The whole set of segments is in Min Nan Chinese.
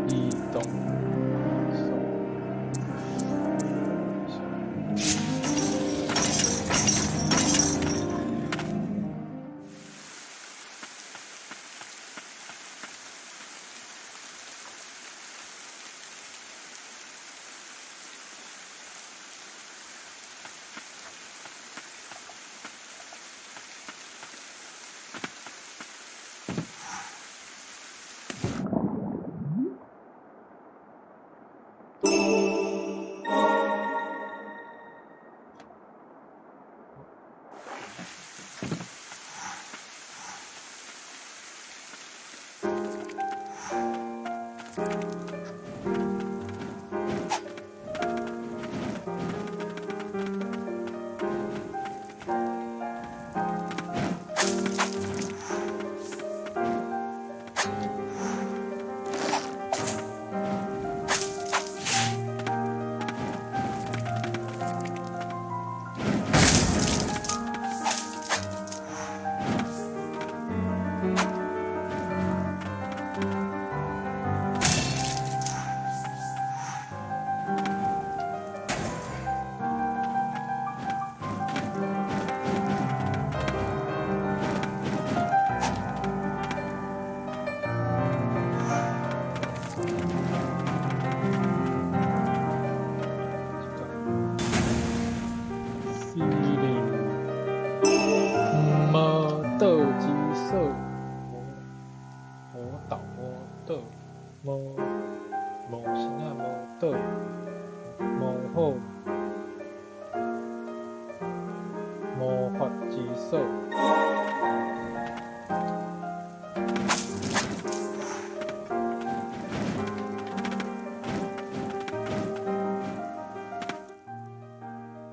移動。魔導魔導魔魔神仔魔導魔好魔法之鎖。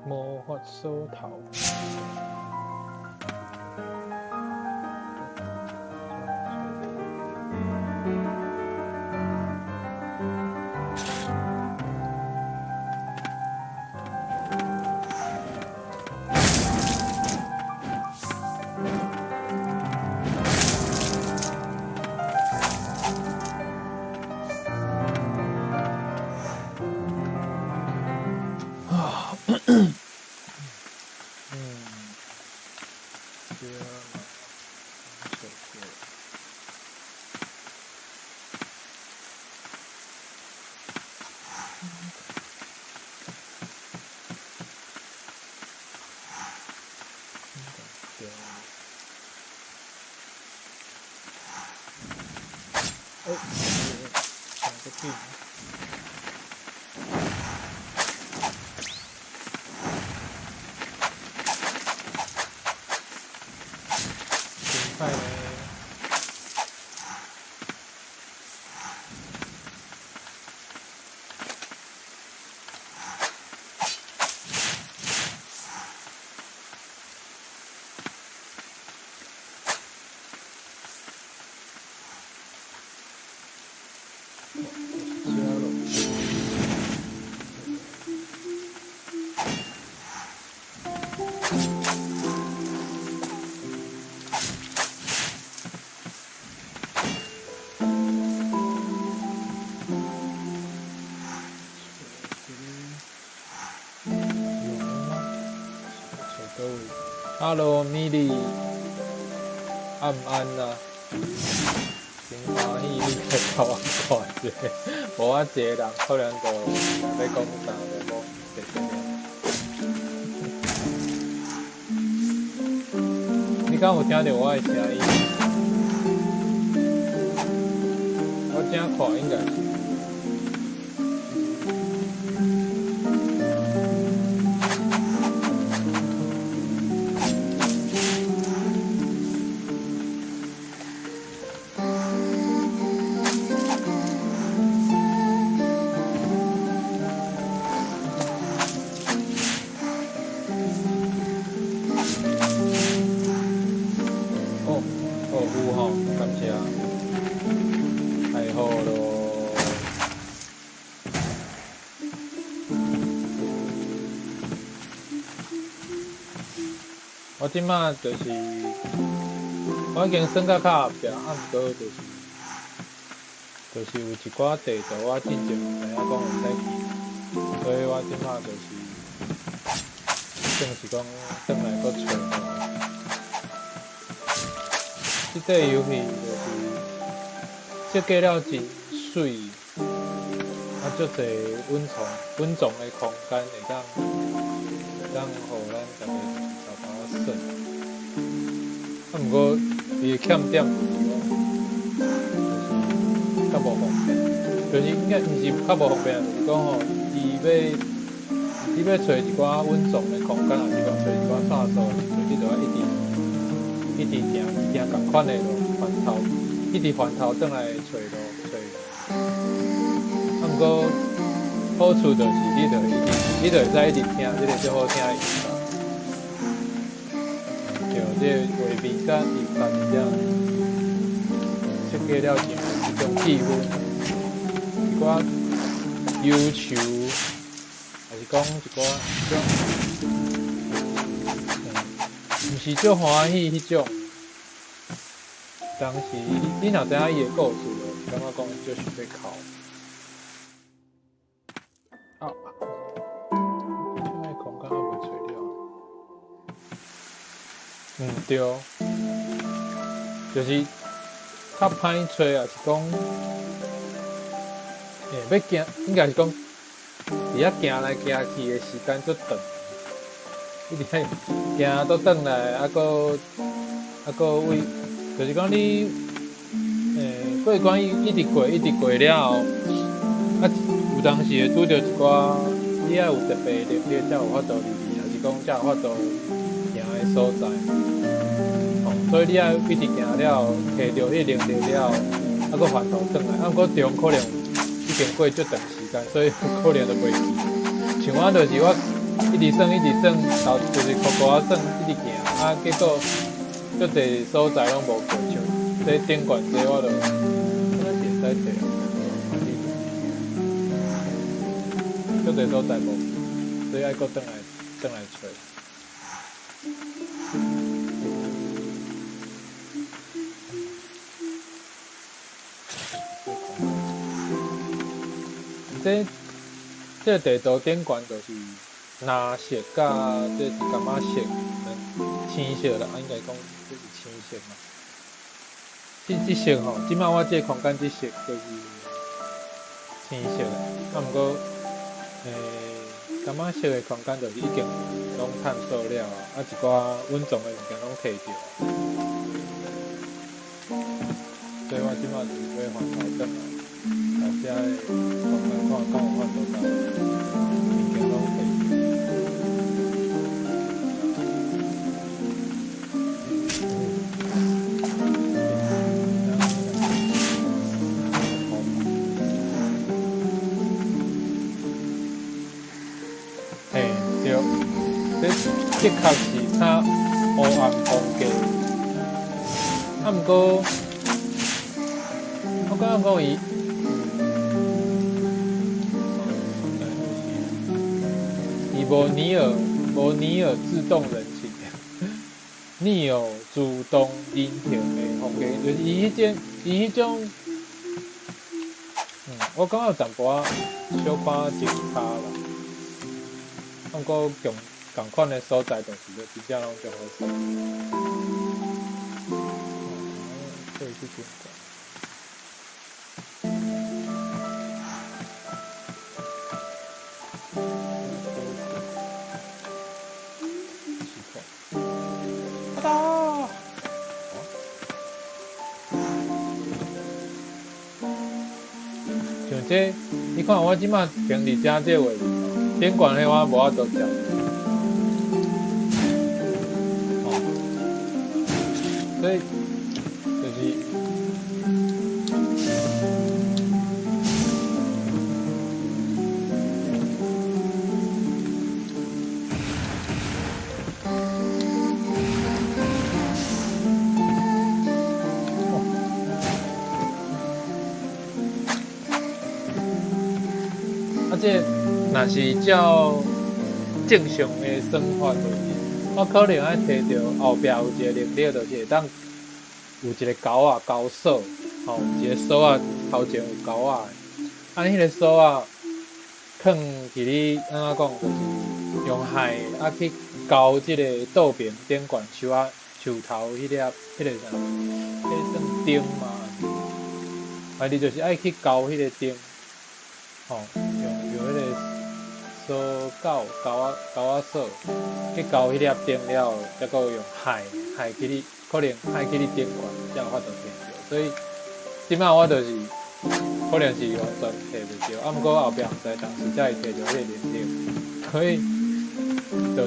魔法鎖頭。啊，這嘛找過。對。哎，兩個緊。真歹呢。這咯。找一個有嗎？找佗位？Hello，米莉，暗安啊，真歡喜你來共我看者，無我一個人可能就欲講啥就講謝謝你。你敢有聽著我的聲音？我這看應該是。哦，哦有吼，感謝，太好咯。我這馬就是，我已經算甲較後壁，啊，毋過就是有一寡地圖我進前有知影講會使去，所以我這馬就是算是講轉來閣揣咯。這塊遊戲就是設計了真媠，啊，足濟隱藏的空間會當予咱家己就是沓沓仔耍。啊，毋過伊的欠點就是講，就是較無方便，就是應該毋是較無方便，就是講吼，伊欲你欲揣一寡隱藏的空間，抑是講揣一寡線索的時陣，你就愛一直一直行行仝款的路，翻頭，一直翻頭轉來揣路揣。啊，毋過好處就是你就會一直，你就會使一直聽這個足好聽的音樂。對，這個畫面佮音樂真正設計了真有這種氣氛，一寡憂愁，還是講一寡種，毋是足歡喜彼種。當時你若知影伊的故事，就感覺講足想欲哭。啊，這个空間還袂揣著。嗯，對，就是較歹揣啊，是講，欲行，應該是講，佇遐行來行去的時間足長，一直愛行倒轉來，啊閣啊閣為，就是講你，過關一直過，一直過了後，啊，有當時會拄著一寡，你愛有特別能力才有法度入去，抑是講才有法度行的所在。吼，所以你愛一直行了後，摕著彼能力了後，啊，閣返頭轉來，啊，毋過中可能已經過足長時間，所以可能就袂記。像我就是我一直耍一直耍，到就是苦苦仔耍一直行，啊，結果足濟所在攏無過，像這頂懸這我就，敢若是會使摕啊，足濟所在無，所以愛閣轉來轉來揣。這地圖頂懸就是藍色佮這是柑仔色，青色啦，應該講這是青色嘛。這色吼，這擺我這個空間這色就是青色啦。啊，毋過，柑仔色的空間就是已經攏探索了啊，一寡隱藏的物件攏摕著。所以我這擺就是欲返頭轉來，把遮的空間看敢有法度共物件攏摕著。嘿，對，這的確是較黑暗風格。啊，毋過，我感覺講伊，伊無尼爾，無尼爾自動人形，尼爾自動人形的風格，就是伊彼種，伊彼種，我感覺有淡薄仔小可真差啦。毋過共仝款的所在，就是真正攏足好耍。這是真懸。奇怪。啊！像這，你看我這擺停佇遮這個位置，頂懸彼我無法度食。哦，所以就是，哦，啊，這若是照正常的算法，就是我可能愛摕著後壁有一個能力，就是會當有一個鈎仔鈎鎖，吼，有一個鎖仔頭前有鈎仔的，啊，彼個鎖仔囥佇你按怎講，就是用害啊去勾這個倒爿頂懸樹仔樹頭彼粒，彼個啥，彼個算釘嗎？反正就是愛去勾彼個釘，吼，用彼個鎖鉤鈎仔鈎仔鎖去勾彼粒釘了後，才閣用害害去你，可能害去你頂懸，才有法度摕著。所以這擺我就是可能是完全摕袂著，啊，毋過後壁毋知當時才會摕著彼個能力，所以就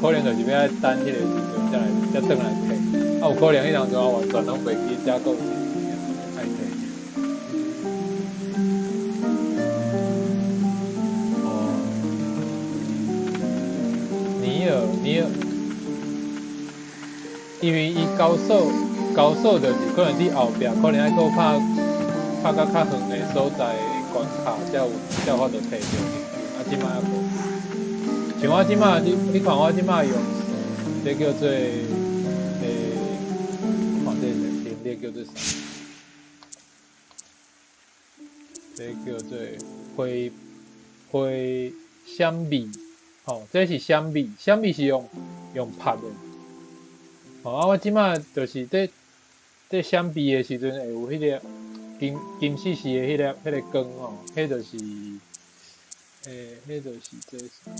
可能就是欲愛等彼個時陣才來才轉來摕，啊，有可能彼當陣我完全攏袂記遮閣有一個物件愛摕。哦，尼爾尼爾，因為伊高鎖高鎖就是可能佇後壁，可能愛閣拍拍甲較遠的所在關卡，才有法度摕著。啊，這擺猶無。像我這擺，你看我這擺用，這叫做看這能力叫做啥？這叫做灰灰閃避，吼，這是閃避，閃避是用拍的。吼，啊，我這擺就是佇閃避的時陣會有彼個金金絲絲的彼個光吼，彼就是，彼就是這啥？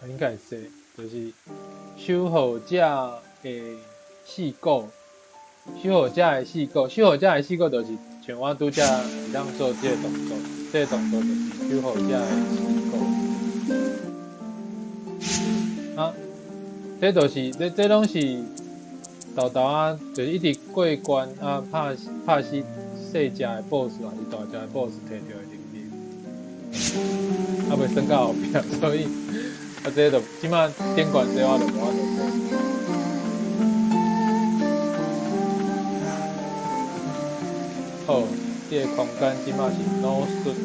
應該會使。就是守護者的四股，守護者的四股，守護者的四股就是像我拄才會當做這個動作，這個動作就是守護者的四股。啊，這就是這這攏是沓沓仔，就是一直過關啊，拍拍死細隻的 boss 還是大隻的 boss 摕著的能力，啊袂算到後壁，所以啊這就這擺頂懸這我就無法度做。好，這个空間這擺是 no suit，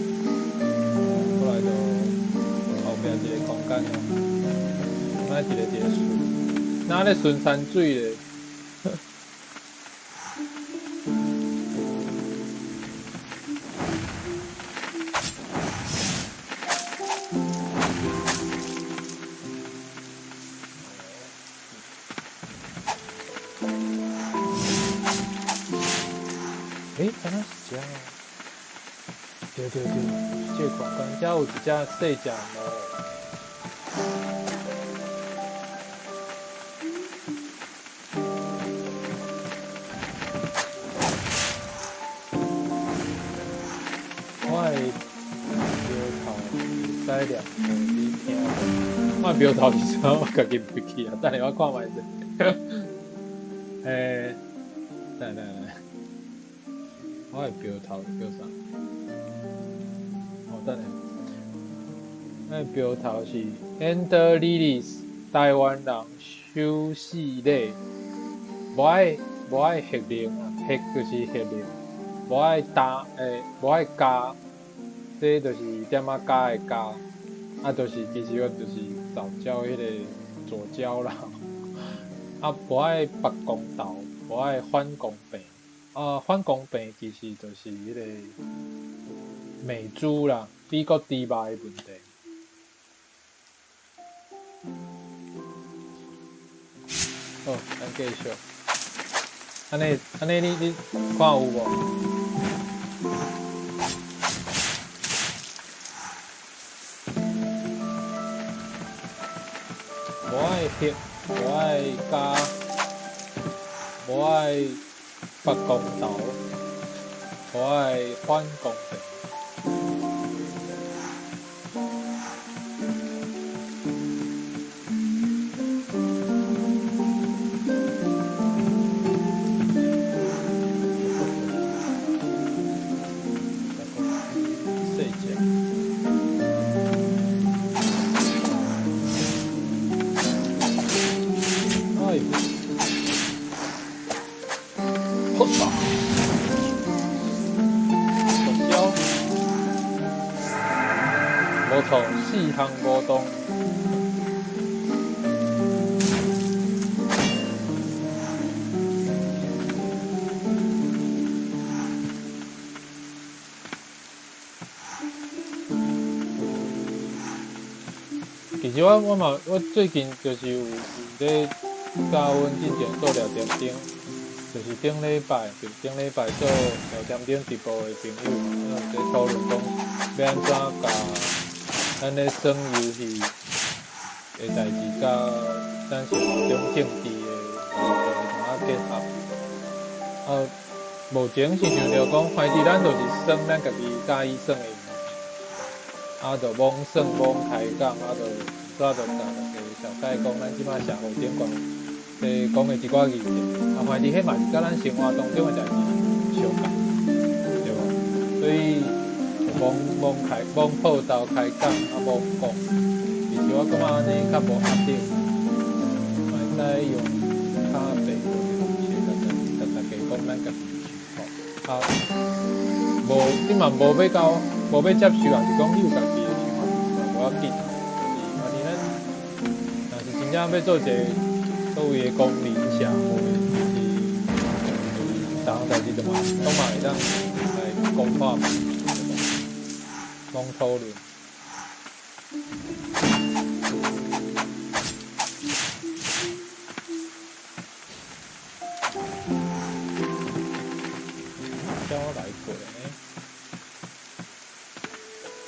過來就後壁一个空間哦，這一個一個順，若咧巡山水咧？欸，敢若是這哦？對對對，這个空間，這有一隻細隻魔。我的標頭會使念予你聽無？我的標頭是啥？我家己袂記啊。等下我看覓者。欸，等下等下，我的標頭叫啥？哦，等下，我的標頭是 Ender Lilies，台灣人手死禮，無愛無愛核能啊，核就是核能，無愛加欸，無愛加，這就是點仔加的加，啊，就是其實我就是藻礁彼個藻礁啦。啊，無愛白光頭，無愛反光病。啊，反光病其實就是彼個美豬啦，美國豬肉的問題。好，咱繼續。按呢按呢，你你看有無？無愛核，無愛加，無愛白光頭，無愛反光病。細隻。哎呦！好大！毒梟，無錯，四項五動。其實我我嘛，我最近就是有有咧教阮進前做聊天頂，就是頂禮拜，就頂禮拜做聊天頂直播的朋友嘛，有咧討論講欲按怎共咱咧耍遊戲的代誌，佮咱生活中政治的議題淡仔結合。啊，目前是想著講，反正咱就是耍咱家己喜歡耍的物件，啊，就罔耍罔開講，啊，就煞就共大家小概講，咱這擺社會頂懸咧講的一寡議題，啊，反正彼嘛是佮咱生活當中的代誌相仝，對無？所以就罔罔開罔破頭開講，啊，罔講。其實我感覺按呢較無壓力，嘛會使用較白話的方式，共大家講咱家己的想法。啊，無你嘛無欲到無欲接受，抑是講你有家己的想法，其實嘛無要緊。就是反正咱若是真正欲做一个所謂的公民社會，就是就是逐項代誌都嘛攏嘛會當來講看覓，對無？攏討論。遮我來過呢？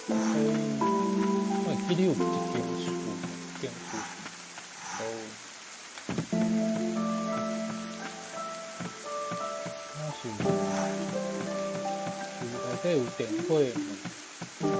所以我會記得有一間厝，間厝。底有電火門。繼續聽看覓。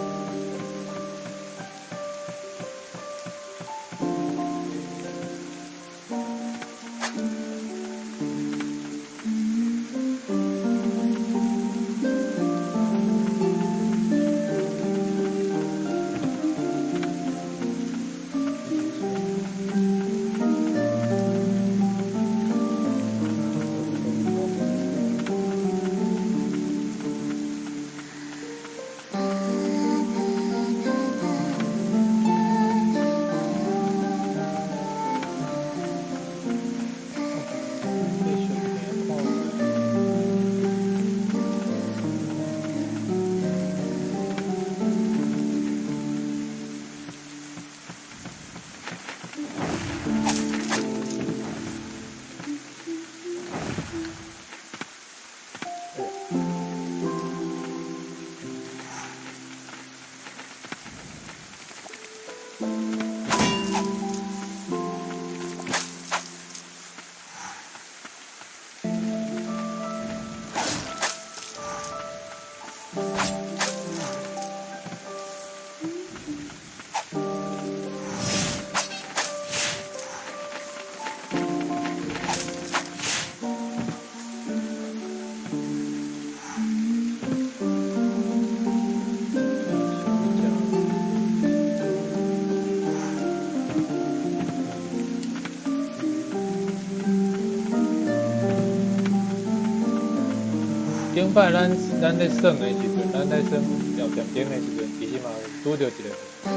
頂擺咱咧耍的時陣，咱咧耍聊天頂的時陣，其實嘛有拄著一個問題，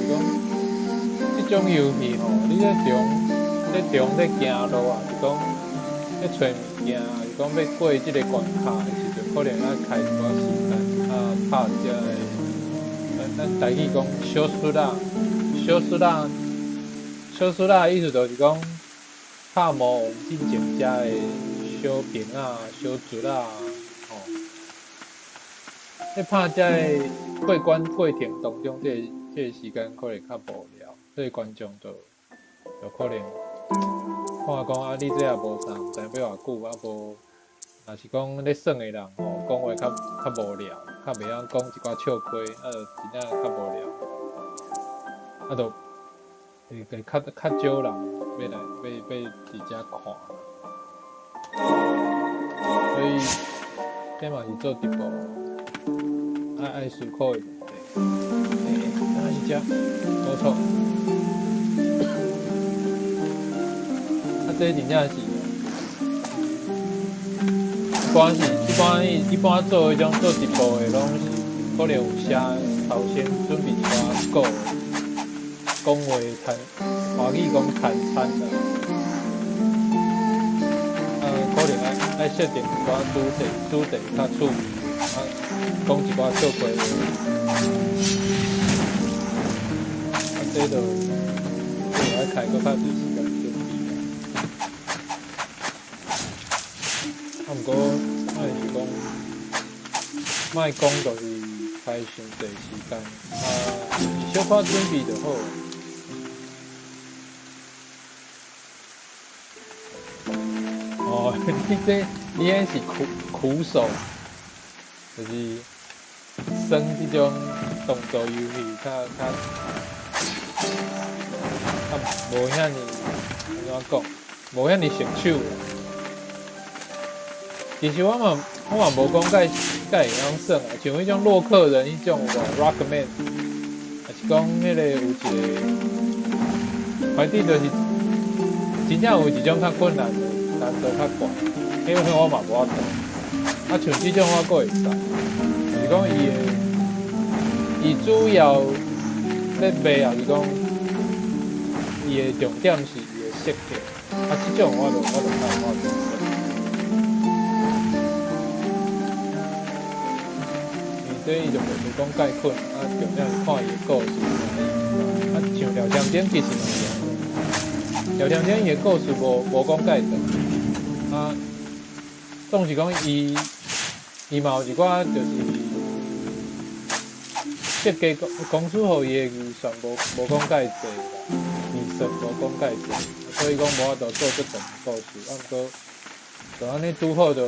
就是講這種遊戲吼，你咧中咧行路啊，是講咧揣物件，是講欲過這个關卡的時陣，可能愛開一寡時間啊，拍這个，咱台語講小輸啦，小輸啦，小輸啦，意思就是講拍魔王進前遮的小兵仔、小卒仔。咧拍這个過關過程當中，這個時間可能較無聊，所以觀眾就可能看講啊，你這也無啥，毋知欲偌久啊無，若是講咧耍的人吼，講話較無聊，較袂曉講一寡笑話，啊，就真正較無聊，啊，就會較少人欲來欲佇遮看，所以這嘛是做直播愛思考的問題。欸，敢是遮？無錯。啊，這真正是，一般做彼種做直播的，攏是可能有寫頭先準備一寡稿，講話談，華語講談餐啦。啊，可能愛設定一寡主題，主題較趣味，啊，講一寡笑話。啊，這就愛開閣較濟時間準備啦。啊，毋過，仔是講，莫講就是開傷濟時間，啊，小可準備就好。哦，你這是苦手，就是耍這種動作遊戲較無遐爾，按怎講？無遐爾熟手。其實我嘛無講蓋會曉耍啊，像彼種洛克人彼種有無？Rockman，抑是講彼个有一個，反正就是真正有一種較困難的，難度較懸，彼種我嘛無法度。啊，像這種我閣會使，就是講伊主要咧賣也是講伊的重點是伊的設計，啊，這種我就較有法度。這伊就袂講蓋困，啊，重點是看伊的故事。啊，像廖添丁其實嘛是按呢，廖添丁伊的故事無講蓋長，啊，總是講伊嘛有一寡就是設計公司予伊的預算無講蓋濟啦，預算無講蓋濟，所以講無法度做足長的故事。啊，毋過就按呢拄好就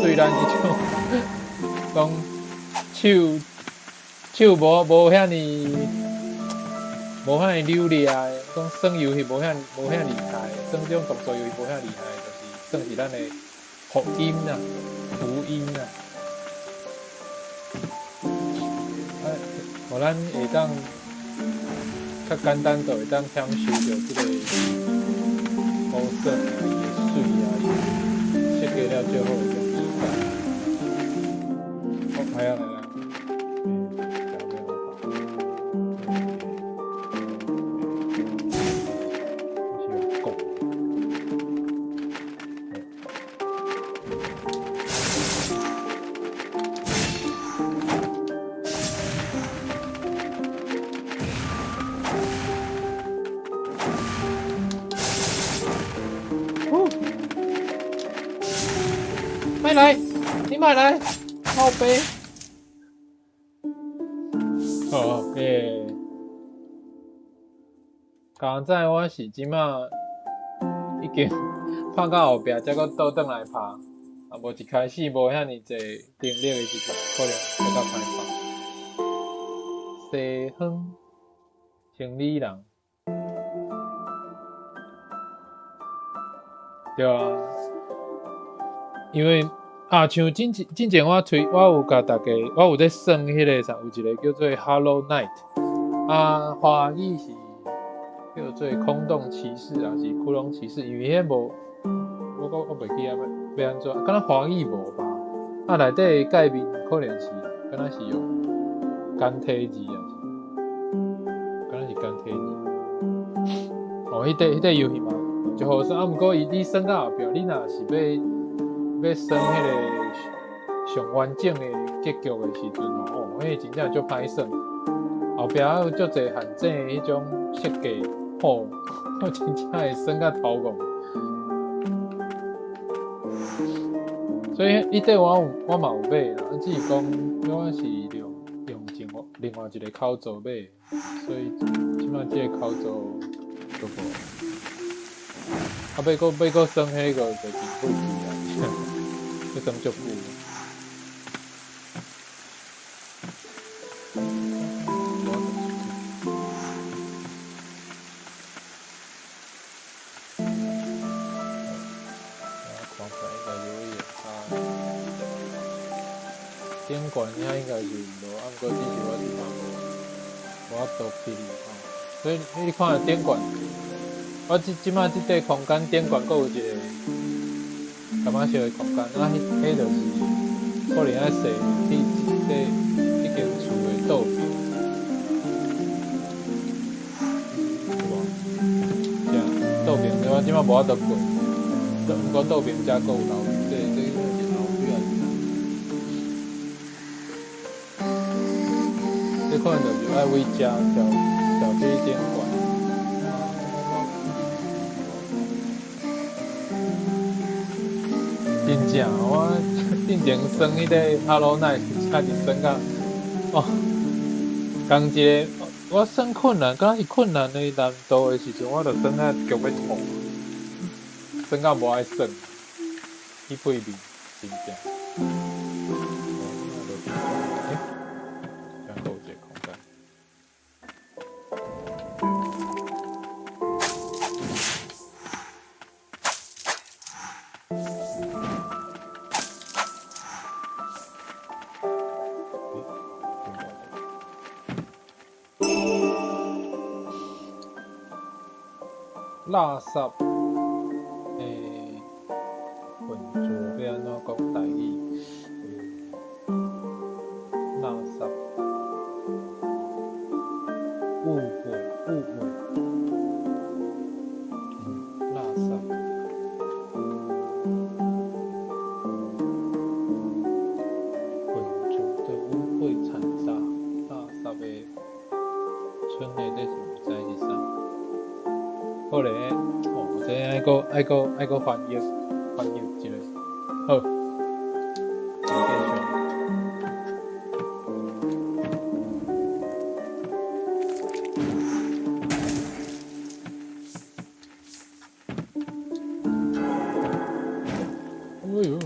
對咱這種講。手手無遐爾流利啊，講耍遊戲無遐厲害，耍這種動作遊戲無遐厲害，就是算是咱的福音啦，福音啦。啊，予咱會當較簡單就會當享受著這个好耍啊，伊的媠啊，伊設計了足好的種美感。哦，來啊來啊！欸，是用講。哦，莫來，你莫來，靠北。好，欸，剛才我是這馬已經拍到後壁，才閣倒轉來拍，啊，無一開始無遐爾濟能力的時陣，可能閣較歹拍。西方城裡人，對啊，因為啊，像進前我推，我有共大家，我有咧耍彼个啥，有一个叫做《Hollow Knight》，啊，華語是叫做《空洞騎士》抑是《窟窿騎士》，因為彼無，我袂記啊，欲按怎，敢若華語無吧？啊，內底的界面可能是，敢若是用簡體字，抑是，敢若是簡體字。哦，彼塊遊戲嘛，足好耍，啊，毋過伊你耍到後壁，你若是欲耍彼個上完整的結局的時陣吼，哦，彼個真正足歹耍。後壁還有足濟陷阱的彼種設計，吼，我真正會耍甲頭戇。所以彼塊我嘛有買啦，只是講我是用另外一个口座買，所以這擺這个口座都無。啊，欲閣耍彼个就真費氣啊，欲耍足久。我看起來應該是會較頂懸遐應該是無，啊，毋過只是我這擺無法度去吼，所以你看頂懸，我這擺這塊空間頂懸閣有一個感覺小的空間，啊，彼就是可能愛踅去這間厝的倒邊，有無？這倒邊，我這擺無法度過，毋過倒邊遮閣有樓，這應該是樓梯還是啥？這可能就是愛為遮跳去頂懸。真正，我進前耍彼个 Hollow Knight，才是耍甲，哦，仝一个，我耍困難，敢若是困難的難度的時陣，我就耍甲強欲吐，耍甲無愛耍，去配面，真正。欸，遮閣有一个空間。垃圾，欸，混濁欲按怎講台語？欸，垃圾，誤會，誤會，垃圾，混濁的污穢殘渣，垃圾的村內底是毋知是啥。好咧，哦，這愛閣翻譯一下，好，繼續。哎喲！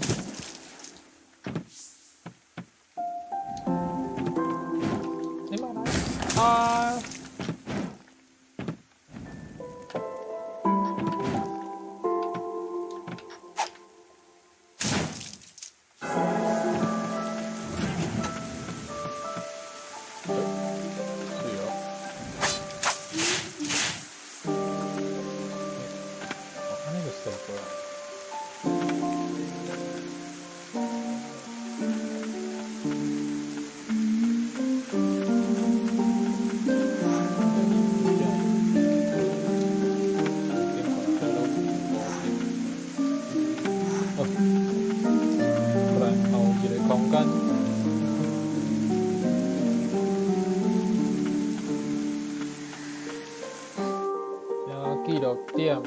點，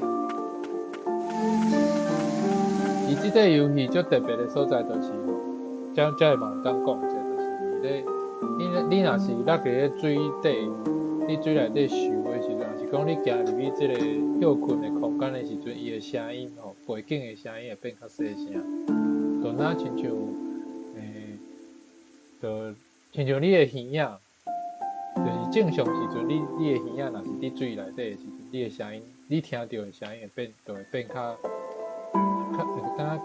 伊這塊遊戲足特別的所在就是吼，這嘛有當講者，就是咧，你若是落佇咧水底，你水內底游的時陣，抑是講你行入去這個歇睏的空間的時陣，伊的聲音吼，背景的聲音會變較細聲，就若親像就親像你的耳仔，就是正常時陣，你的耳仔若是佇水內底的時陣，你的聲音，你聽著的聲音會變，就會變較，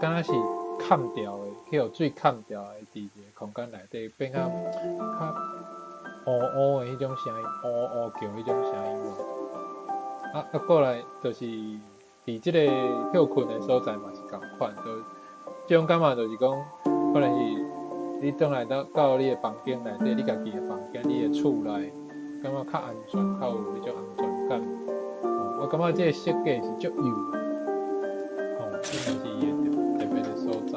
敢若是崁掉的，去予水崁掉的，佇一个空間內底變較烏烏的彼種聲音，烏烏叫彼種聲音無。啊，過來就是佇這個歇睏的所在嘛是仝款，就這種感覺就是講，可能是你轉來到你的房間內底，你家己的房間，你的厝內，感覺較安全，較有彼種安全感。我感覺這個設計是足幼的，吼，這嘛是伊的特別的所在。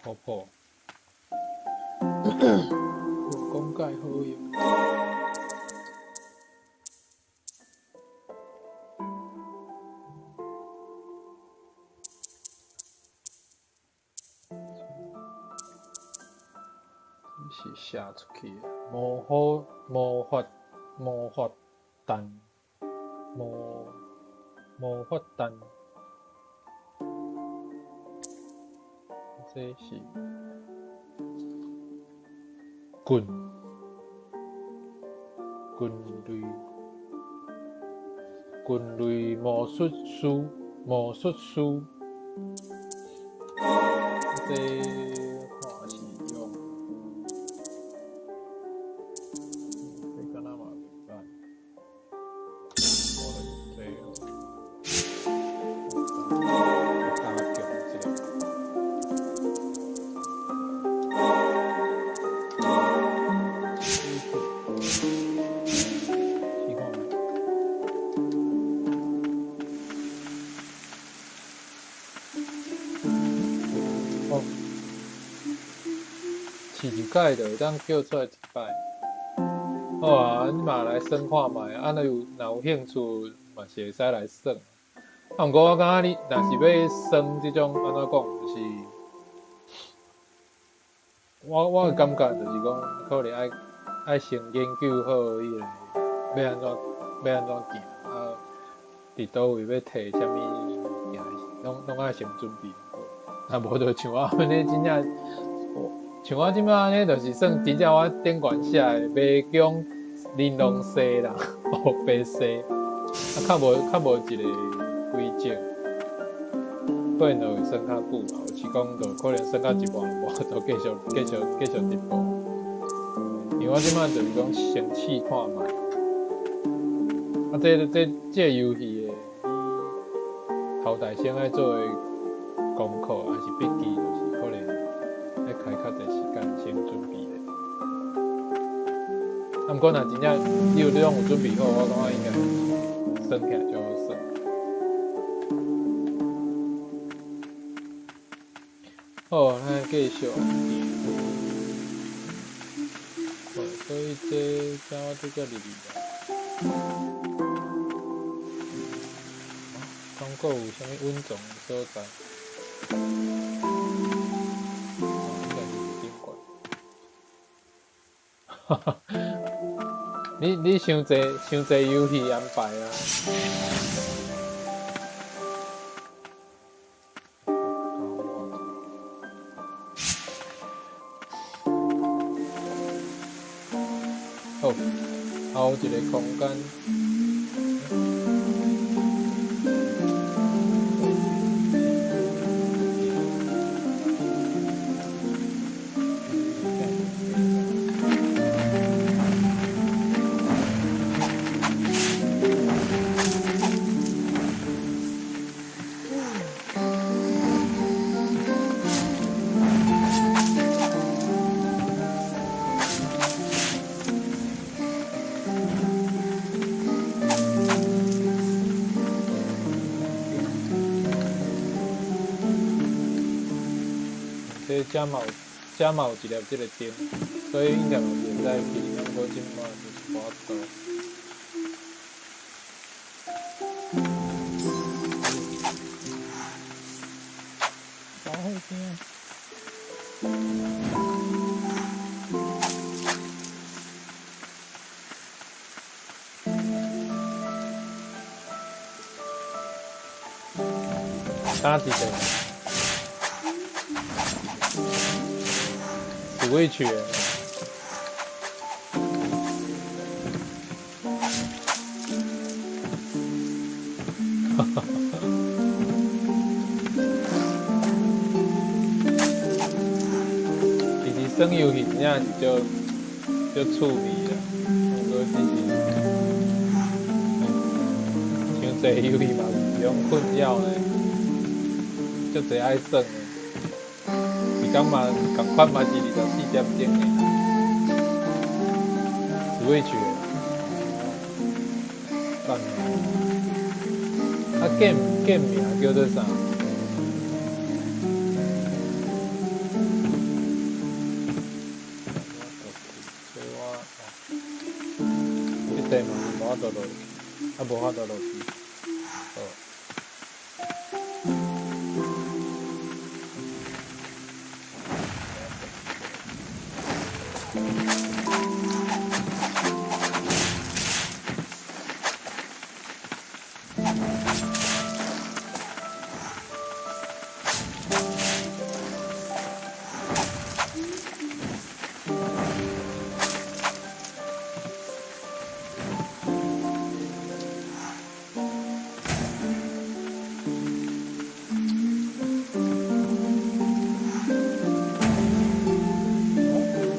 好破，無講介好用。這是寫出去的，魔法彈，魔法彈，這是棍類魔術師，這看是用，這敢若嘛袂歹，我來用這個，加強一下。試看覓。好，試一擺就會當叫出來一擺。好啊，你嘛來耍看覓，啊，若有興趣嘛是會使來耍。啊，毋過我感覺你若是欲耍這種按怎講，就是我的感覺就是講，可能愛先研究好彼个欲按怎行，啊，佇佗位欲提啥物物件，攏愛先準備好。若無就像我按呢，真正，像我這擺按呢，就是算真正我頂懸寫的迷宮玲瓏西啦，烏白西，啊，較無一個規則，可能就會耍較久啦，有時講就可能耍到一半無法度繼續直播。因為我這擺就是講先試看覓，啊，這遊戲的頭代先愛做的功課，抑是筆記，就是可能愛開較濟時間先準備咧。啊，毋過若真正你攏有準備好，我感覺應該耍起來就好耍。好，咱繼續。哦，所以這怎我拄才入去啦？剛閣有啥物隱藏的所在？哦，應該是頂懸。哈哈，你傷濟傷濟遊戲安排啊！好，後一个空間。這遮嘛有，遮嘛有一粒這个燈，所以應該嘛是會使去，毋過這擺就是無法度。走彼邊。打一個 Switch 的。哈哈哈。其實耍遊戲真正是足足趣味啦，毋過只是，傷濟遊戲嘛是一種困擾呢，足濟愛耍的，時間嘛仝款嘛是24點鐘的。Switch 的，幹啊，game 名叫做啥？所以我哦，這塊嘛是無法度落去，啊無法度落去，好。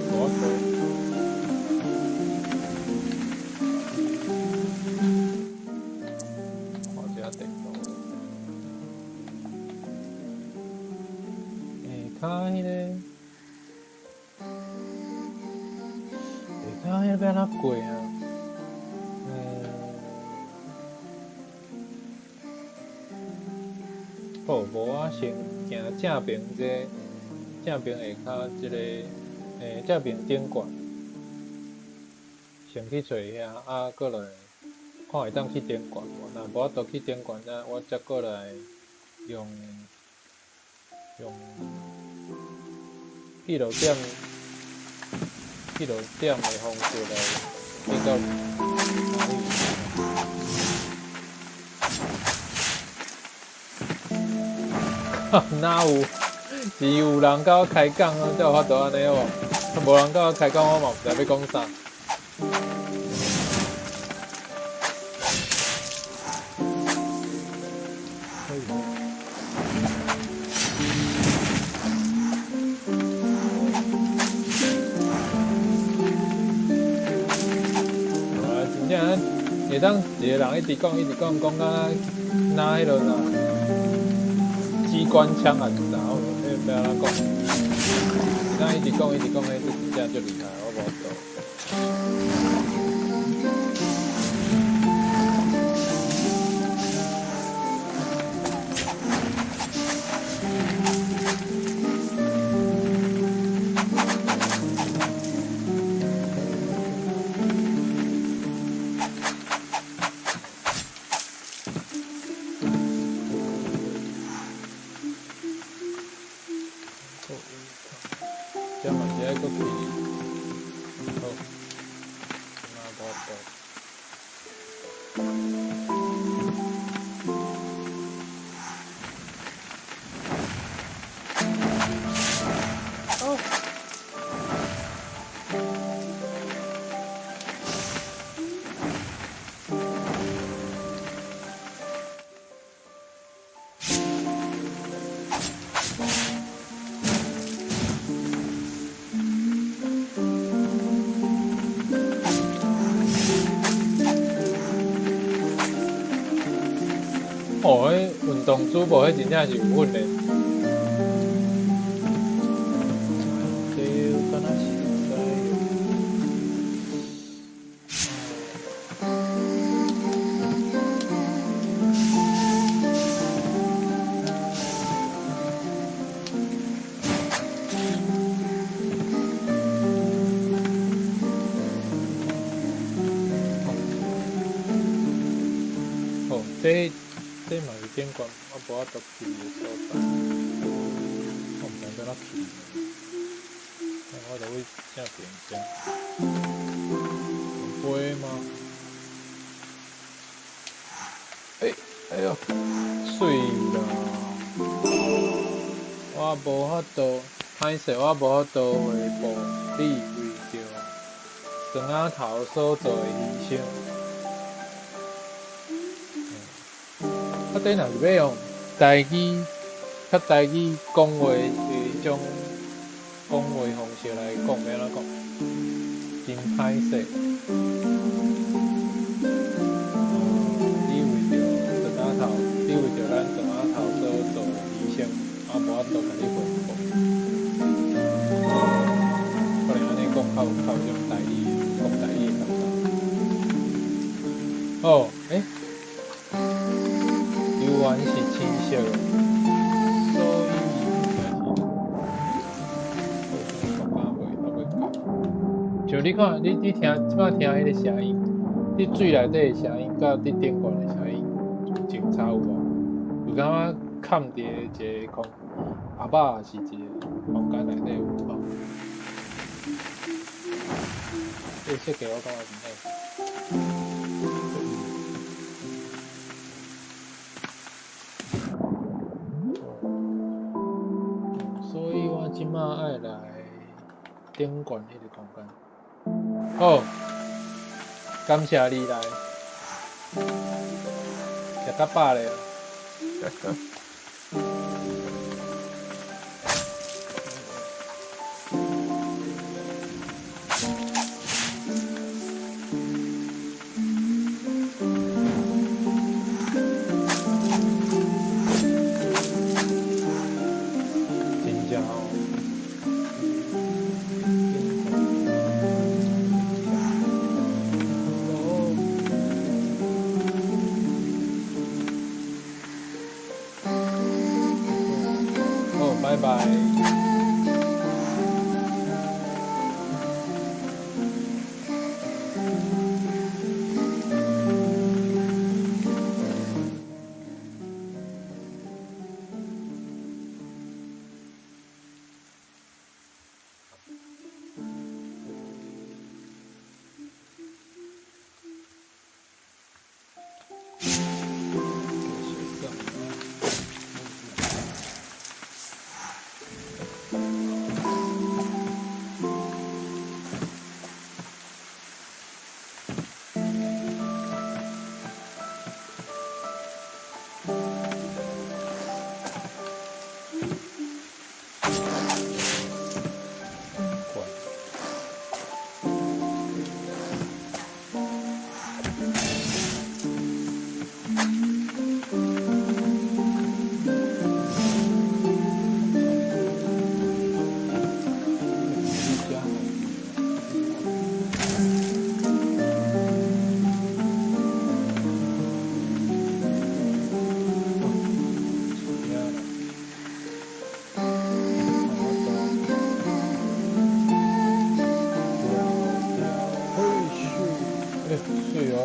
無法度。看這地圖。下跤彼个，下跤彼个欲按怎過啊？好，無我先行正爿這正爿下跤這个，正爿頂懸，先去揣遐，啊，過來看會當去頂懸無？若無法度去頂懸，啊，我才過來用記錄點的方式來去到哪裡？哪有？是有人佮我開講啊，才有法度按呢無？無人佮我開講，我嘛毋知欲講啥。無啊，真正會當一个人一直講，一直講，講甲若彼落啥機關槍還是啥，我欲按怎講？會當一直講，一直講，彼這真正足厲害，我無法度。這嘛是愛閣去，好，這馬無法度。哦。哦，彼運動主播彼真正是有訓練。這敢若是會使。這這嘛是頂懸，我無法度去的所在。我毋知欲按怎去。我就位正邊先。有飛嗎？欸，哎喲，媠啦！我無法度，歹勢，我無法度回報你為著庄仔頭所做的犧牲。啊，這若是欲用台語，較台語講話的彼種講話方式來講，欲按怎講？真歹勢。你為著庄仔頭，你為著咱庄仔頭所做的犧牲，我無法度共你回報。可能按呢講較有較有種台語，講台語的感覺。哦，欸，猶原是青色的，所以應該是，我感覺猶未到。像你看，你你聽，這擺聽彼個聲音，佇水內底的聲音，佮佇頂懸的聲音有真差有無？有感覺崁佇一個空，阿爸是一個空間內底有無？這個設計我感覺真好。所以我這擺愛來頂懸彼個空間。好，感謝你來，食較飽咧。真正哦。好，拜拜。媠哦。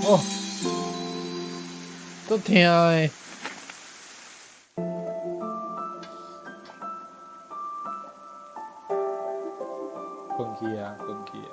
哦，足疼的。睏去啊，睏去啊。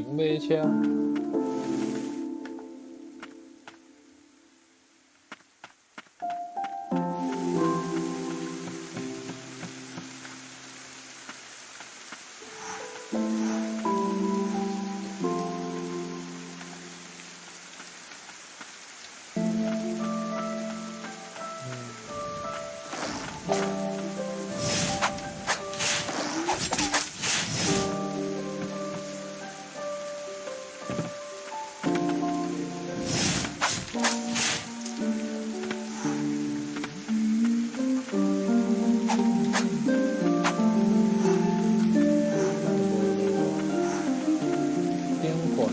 型馬車。頂懸。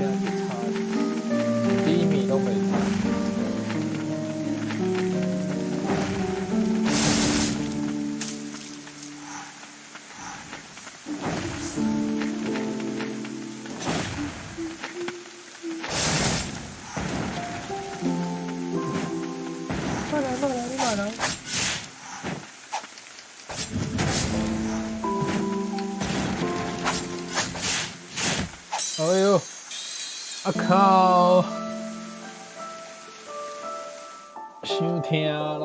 這樣子差，第一米都沒差。慢來慢來，你慢來。哎喲，啊靠！傷疼啦！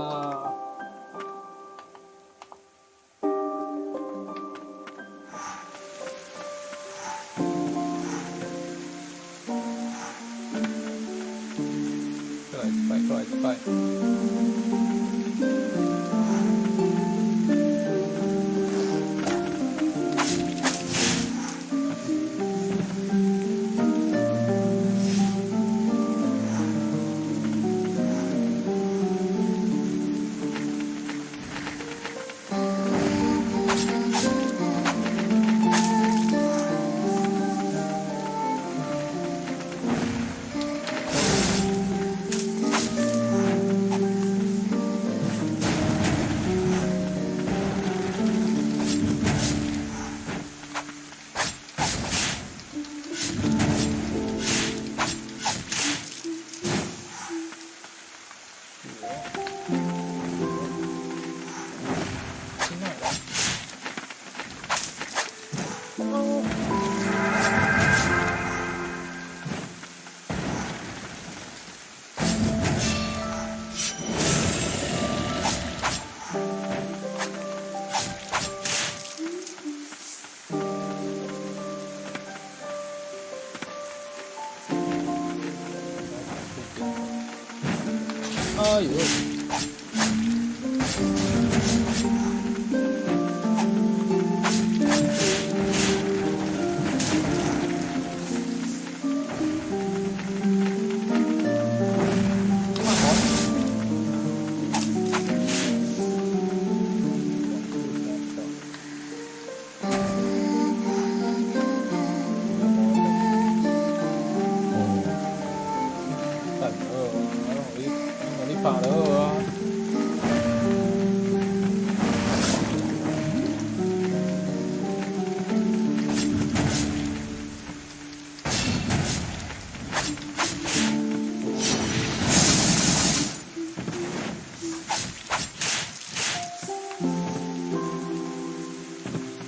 過來一擺，過來一擺。哎呦！哦，等好啊，攏予你，攏予你拍就好啊。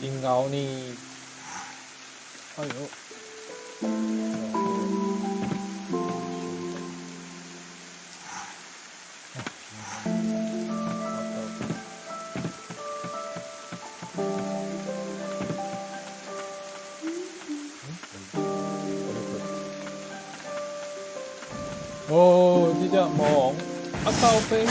真𠢕呢！哎喲！哦，這隻魔王啊靠北！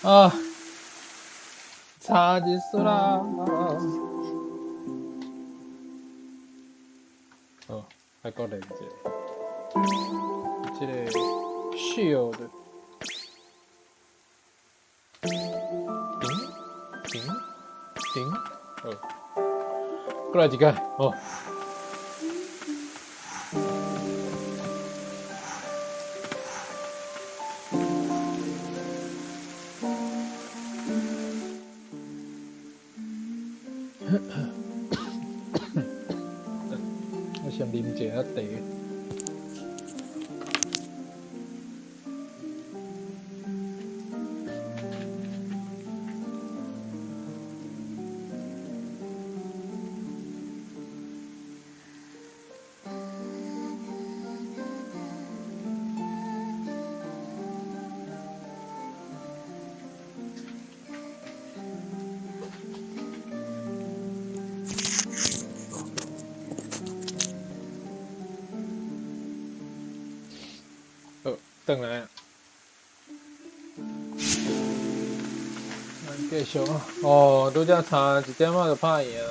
啊，差一丝啦！哦，還閣練一下，這個 shield，頂頂頂，好，過來一個，哦。我先啉一下茶。好，轉來啊！咱繼續啊！哦，拄才差一點仔就拍贏。欸，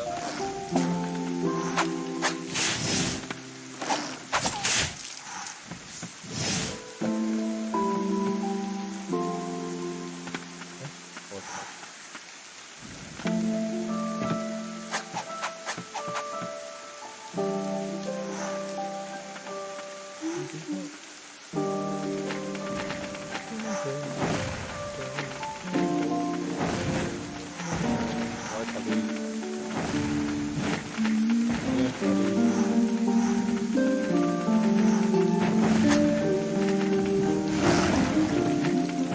我操！我愛插你，我愛插你，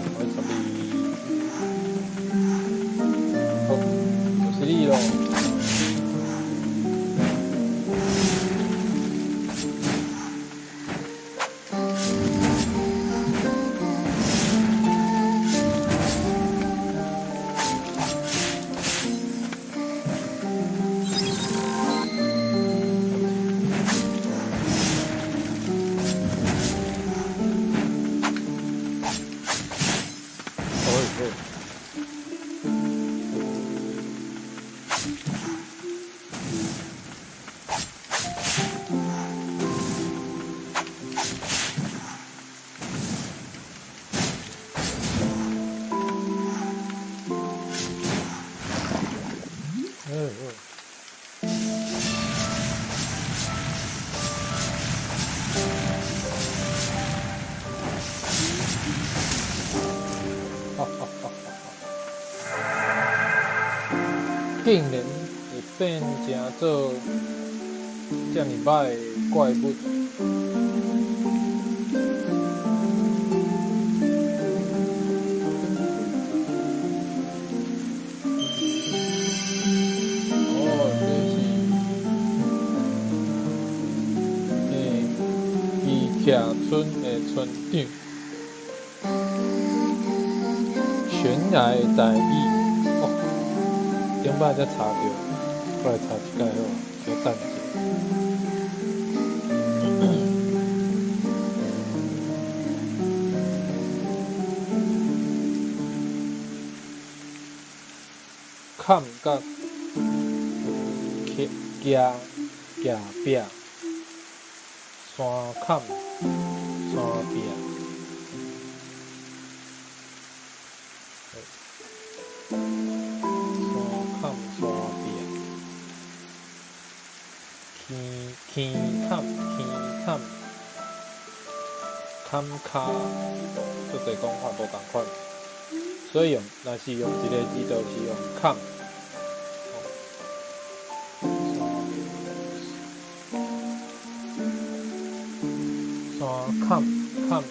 我愛插你。好，就是你咯。好好。嗯嗯。哈哈哈哈哈！竟然會變成做遮爾歹的怪物。哦，這是魚徛村的村長，懸崖大椅。哦，頂擺才查著，過來查一擺好，小等一下。坎佮徛徛壁，山坎山壁。山坎山壁，坑坑坎坑坎，坎跤，足濟講法無仝款，所以用，若是用一個字，就是用坎。山坎坎跤。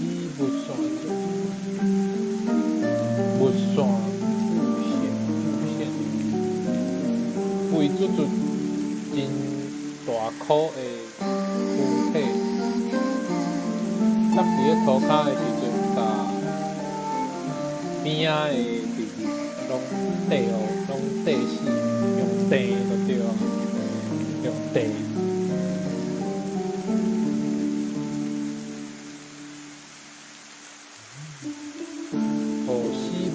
以木線做木線布線布線，肥嘟嘟真大箍的軀體，落佇咧塗跤的時陣，共邊仔的植物攏硩予，攏硩死，用硩就對啊，用硩。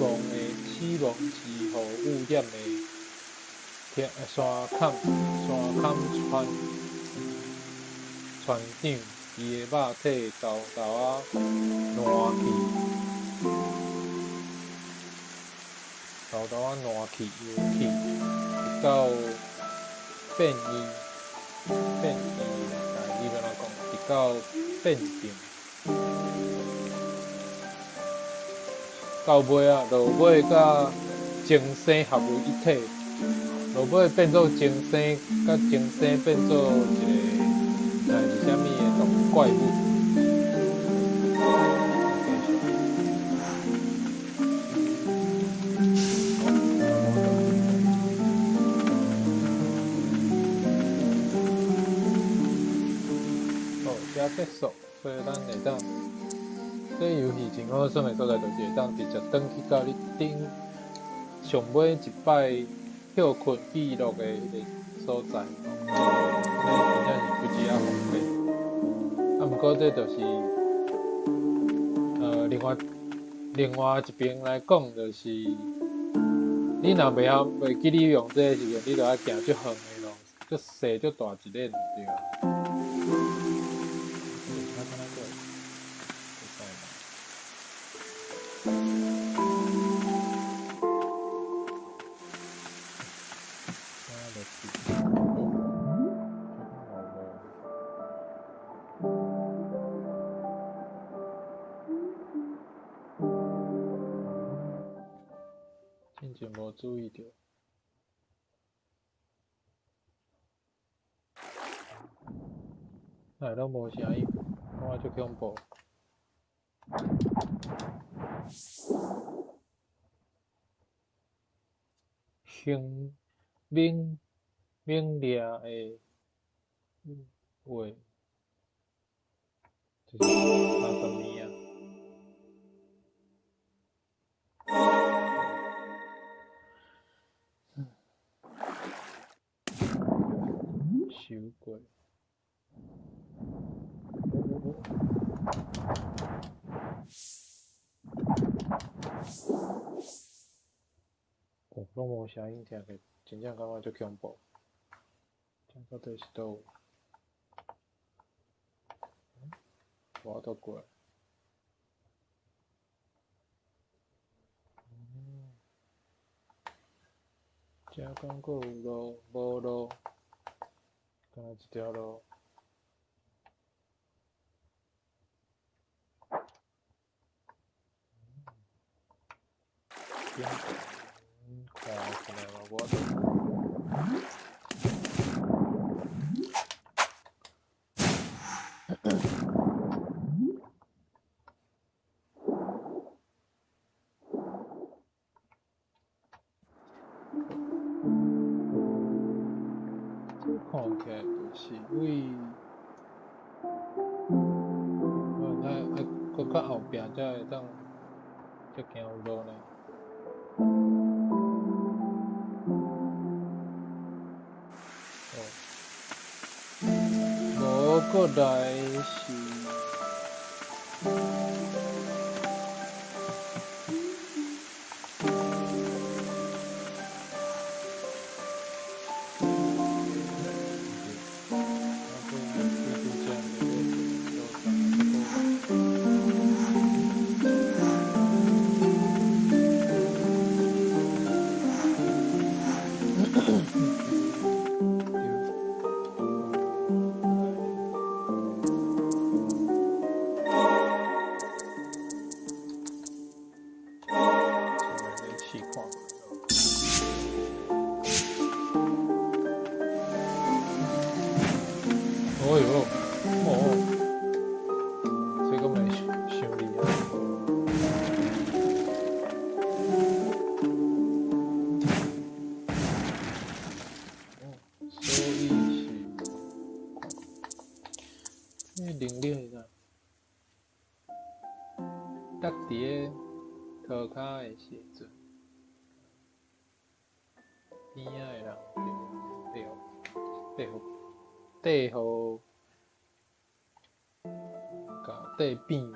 亡的死亡之雨污染的山坎山坎船船長，伊的肉體沓沓仔爛去，沓沓仔爛去幽去，直到變異變異，台語欲按怎講？直到變定。到尾啊，落尾佮重生合為一體，落尾變做重生，佮重生變做一個毋知是啥物的動怪物。繼續。好，遮結束，所以咱會當。這遊戲真好耍的所在，就是會當直接轉去到你頂上尾一擺歇睏記錄的彼个所在，按呢真正是不止仔方便。啊，毋過這就是，另外一邊來講，就是你若袂曉袂記你用這个時陣，你就愛行足遠的路，足細足大一輪對。這敢若閣會使嗎？啊，落去，這敢有無？進前無注意著。哪會攏無聲音？感覺足恐怖。兇猛猛烈的話，這是30年啊。收過。哦，攏無聲音聽起，真正感覺足恐怖。這到底是佗位？無法度過來。這敢閣有路？無路，敢若一條路。頂看起來嘛無法度。這看起來就是為，愛愛閣較後壁才會當才行有路呢。哦，無過來是。試看。哎喲，哦，這個咪傷厲害。哦，所以是，這能力是啥？搭佇咧塗跤的時陣，邊仔的人就綴予綴予共綴扁嘛，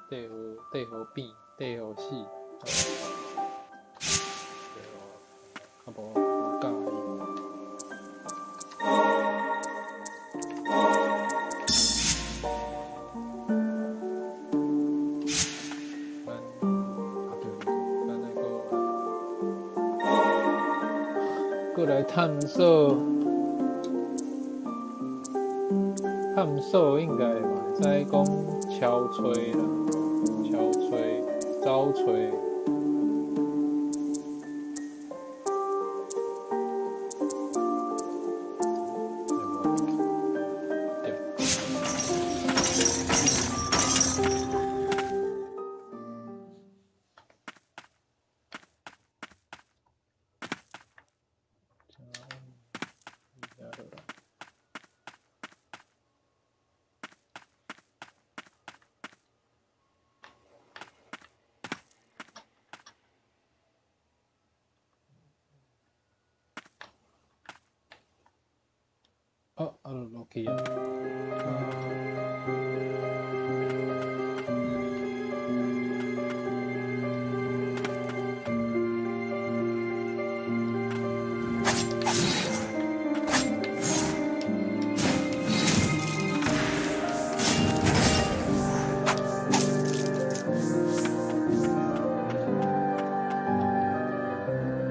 綴予綴予扁，綴予死。閣來探索，探索應該嘛會使講敲揣啦，敲揣、走揣。對。啊，啊，就落去啊。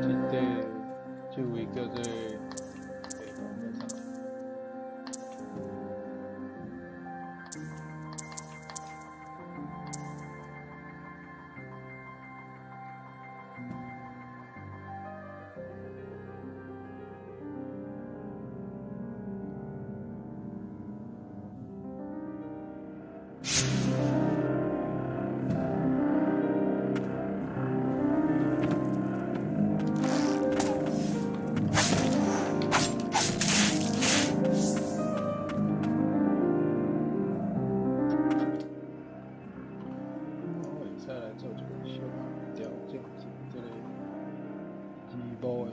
這個這位叫做叫啥？我會使來做一個小調整，是這個字幕的位。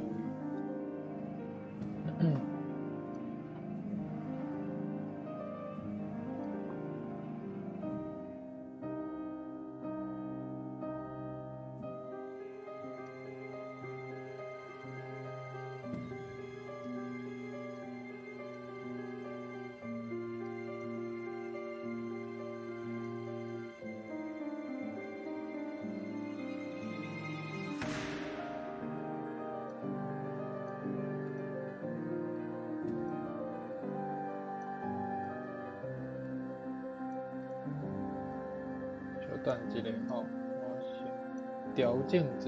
小等一下吼，我先調整一下。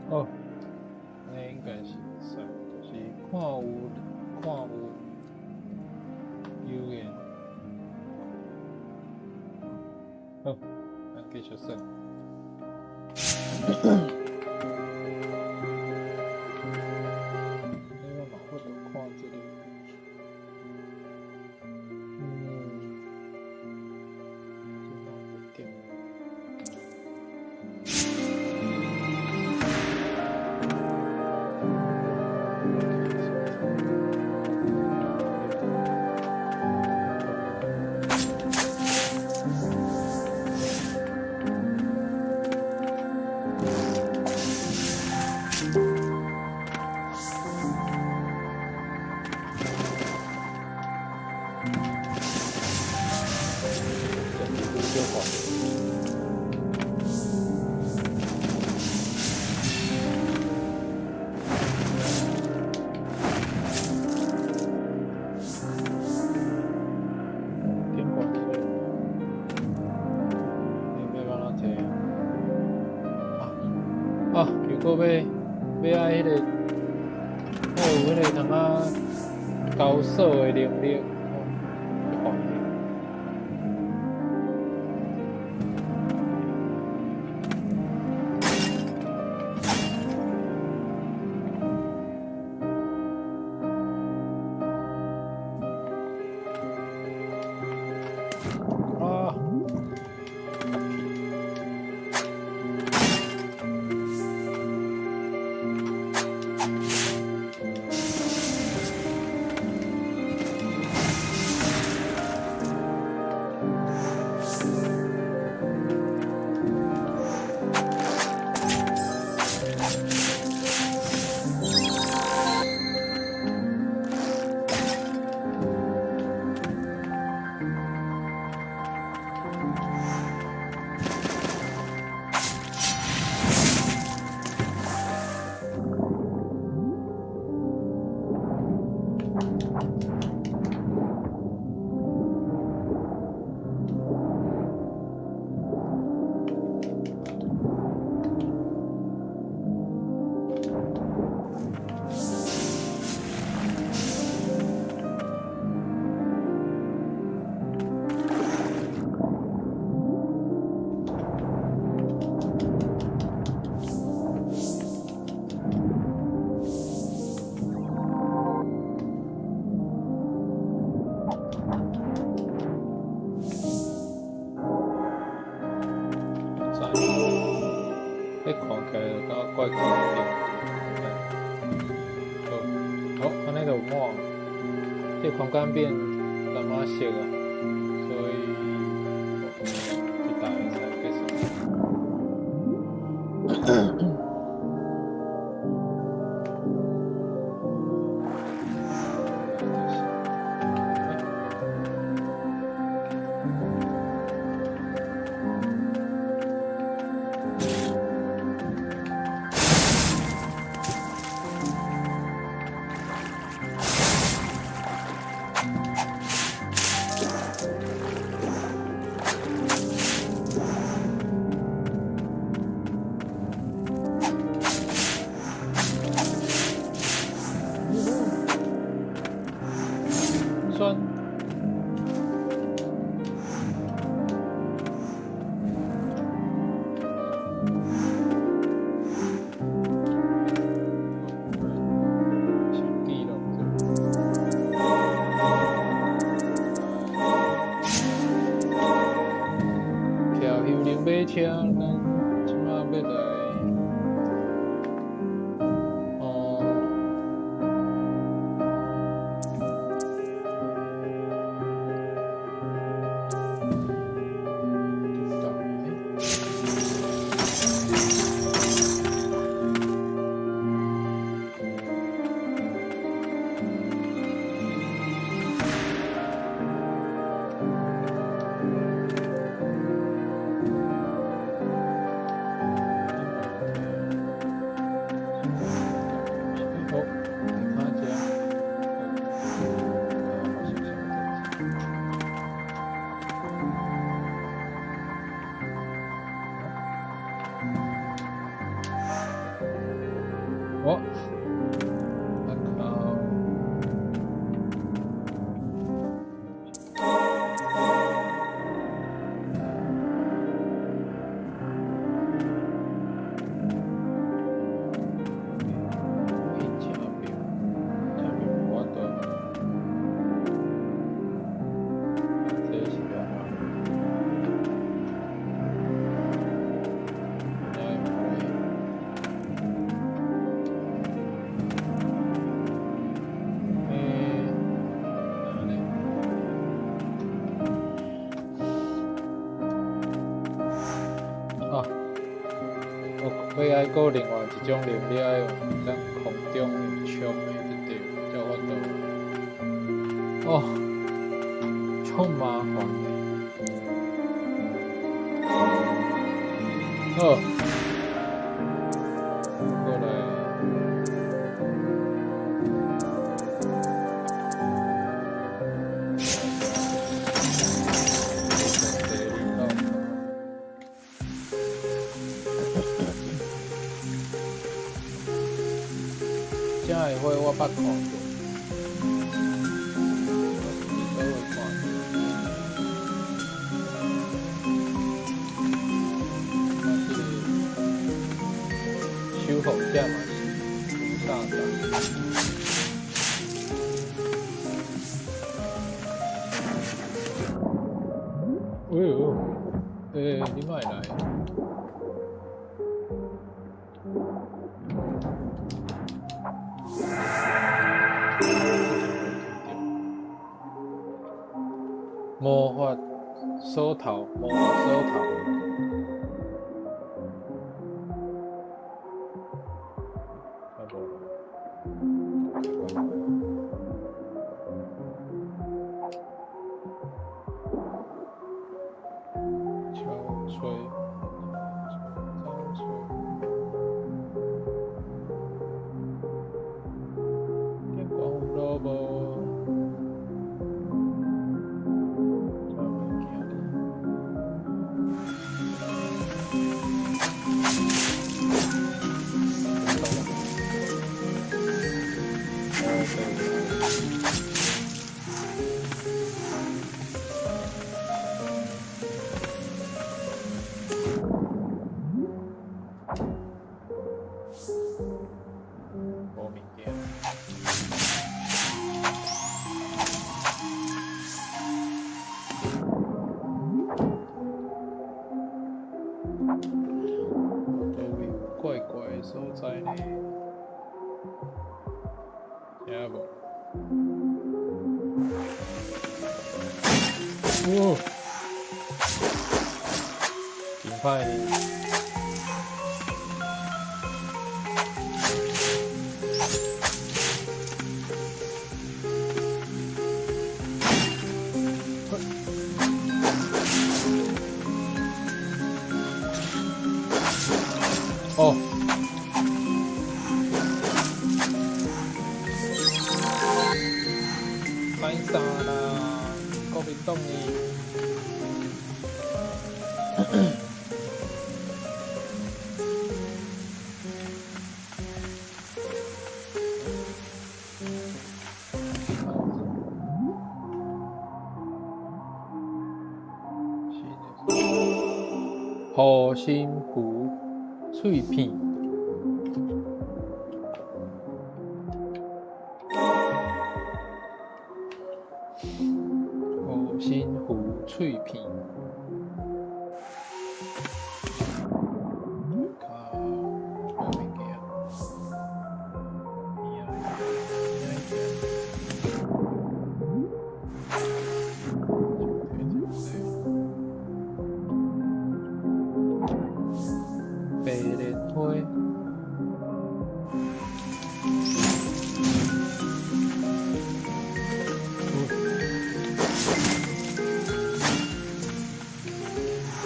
哦，按呢應該是會使，就是看有看有留言。好，咱繼續算。按呢我嘛有法度看這個。這嘛袂對。這是拄小看。點關係？你欲按怎提啊？啊啊！又閣欲愛彼個，愛有彼個通仔交鎖的能力，哦，足煩的。啊！知，彼看起來就感覺怪怪的。好，好，按呢就滿。這個空間變淡仔色啊，所以這台會使繼續。酸。先記錄著。騎幽靈馬車，咱這馬欲來，哦。好，你看這。發生啥物代誌？哦，啊靠！欸，正爿，正爿無法度。這是按怎？哪會無？欸，哪呢？啊，我欲愛閣另外一種能力，愛用當空中用衝的就對，才有法度。哦，足麻煩的。好，過來。第二道。這个花我捌看過，我是佇佗位看著？啊，這個守護者嘛是菩薩長。哎喲，欸，你莫來！魔法鎖頭，魔法鎖頭。啊無。敲吹，敲吹。電光有路無？無物件。佗位有怪怪的所在呢？聽無？哦，真歹呢。哦。歹啥啦，國民黨呢？護身符碎片。護身符碎片。較無物件。邊仔邊仔白蓮花。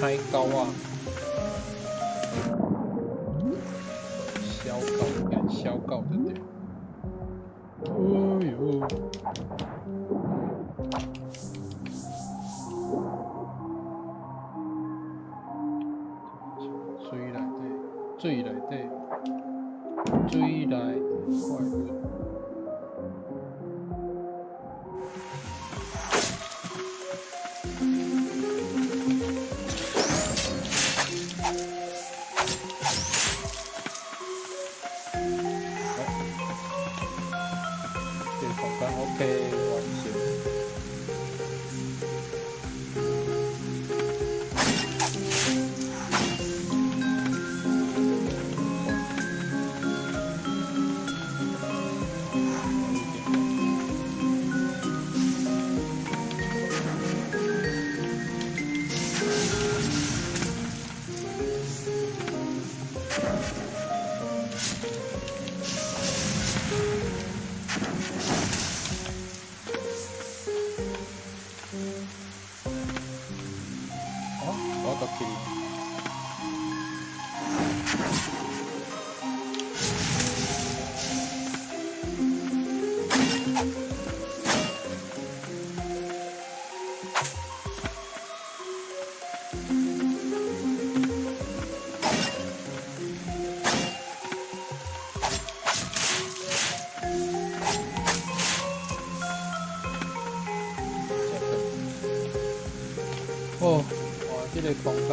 海狗仔，小狗，小狗就對。哎喲！水內底，水內底，水內怪物。這個空間 OK，完成。哦，我讀起。哦，哇！這個空間，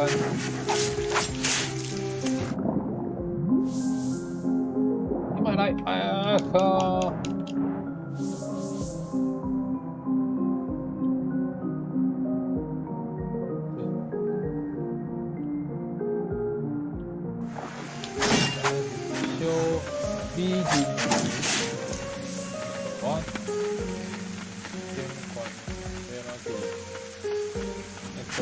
你莫來！哎呀靠！小美人魚，我頂懸欲按怎去？那個。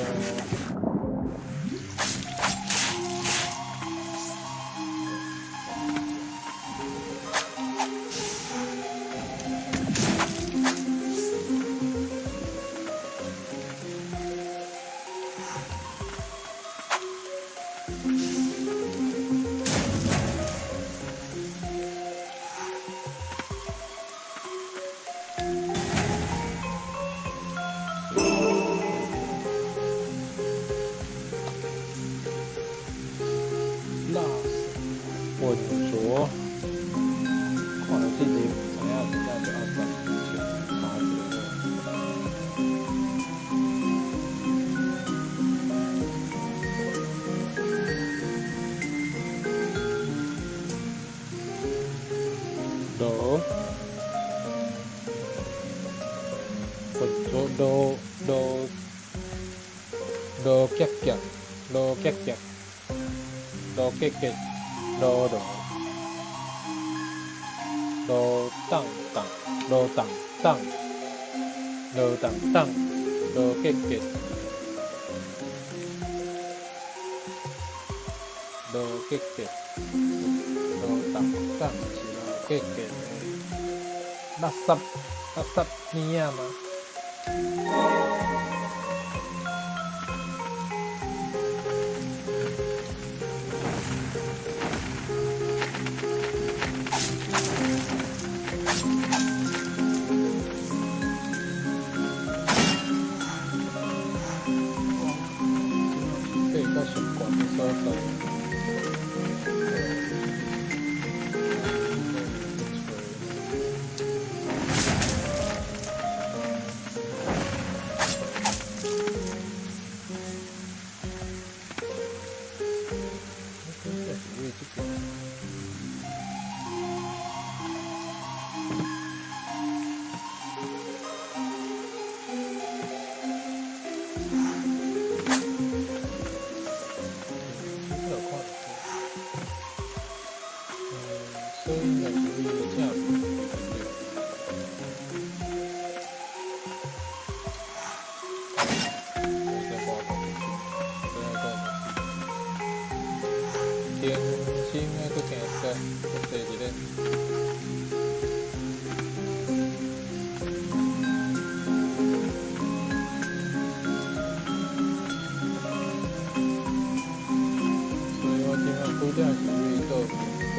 浑浊濁濁濁結結濁結結濁結結濁濁濁蕩蕩濁蕩蕩濁蕩蕩濁結結濁結結濁蕩蕩是濁結結的垃圾垃圾物仔嗎？爬到上懸的所在。是這邊。有看著。所以應該是對正面對。重新愛閣行一下，閣坐一下。所以我這擺拄才是對倒邊過，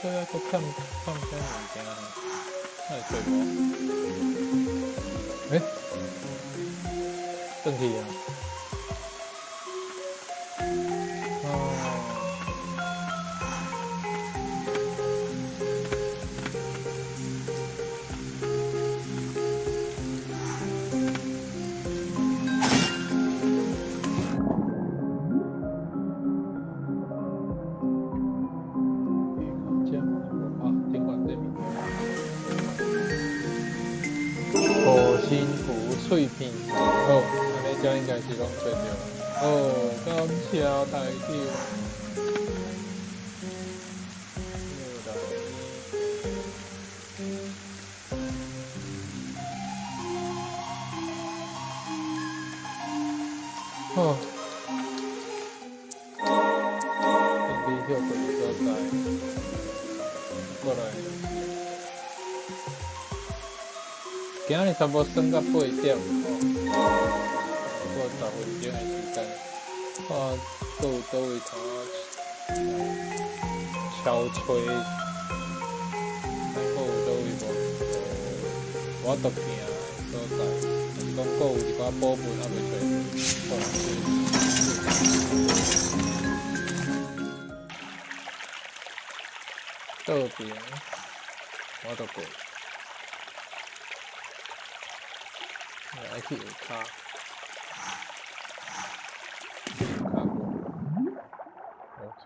所以閣欠欠啥物件呢？哪會找無？欸？轉去啊！哦。啊，顶悬這物件。護身符碎片，好，按呢才應該是攏揣著。好，感謝大家。又來。好。準備歇睏的所在，過來就是。今仔日差不多耍到8點吼，閣10分鐘的時間，看閣有佗位通敲吹，看閣有佗位無無法度行的所在，還是講閣有一寡寶物猶未揣著，可能是。倒邊，我都過。愛去下跤，下跤過，無錯。